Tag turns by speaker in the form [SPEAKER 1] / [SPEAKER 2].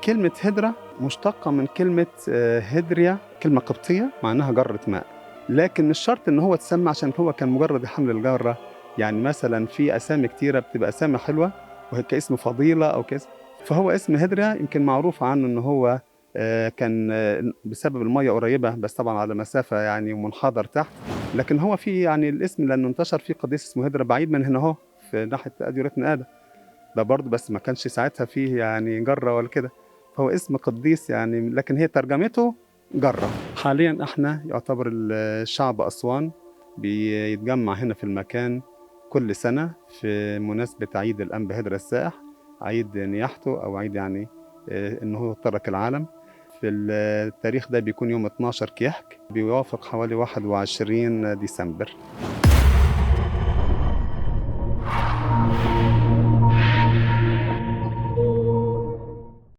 [SPEAKER 1] كلمة هدرة مشتقة من كلمة هدريا، كلمة قبطية معناها جرة ماء، لكن مش شرط إن هو اتسمى عشان هو كان مجرد حمل الجرة. يعني مثلا في أسامي كتيرة بتبقى أسامي حلوة وهي كاسم فضيلة أو كاسم، فهو اسم هدريا يمكن معروف عنه إن هو كان بسبب المية قريبة، بس طبعا على مسافة يعني ومنحدر تحت، لكن هو في يعني الاسم لأنه انتشر في قديس اسمه هدرا بعيد من هنا أهو في ناحية أديرة نقادة ده برضه، بس ما كانش ساعتها فيه يعني جرة ولا كده، فهو اسم قديس يعني، لكن هي ترجمته جرة. حاليا احنا يعتبر الشعب أسوان بيتجمع هنا في المكان كل سنة في مناسبة عيد الأنبا هدرا السائح، عيد نياحته أو عيد يعني إنه هو ترك العالم. في التاريخ ده بيكون يوم 12 كيحك، بيوافق حوالي 21 ديسمبر.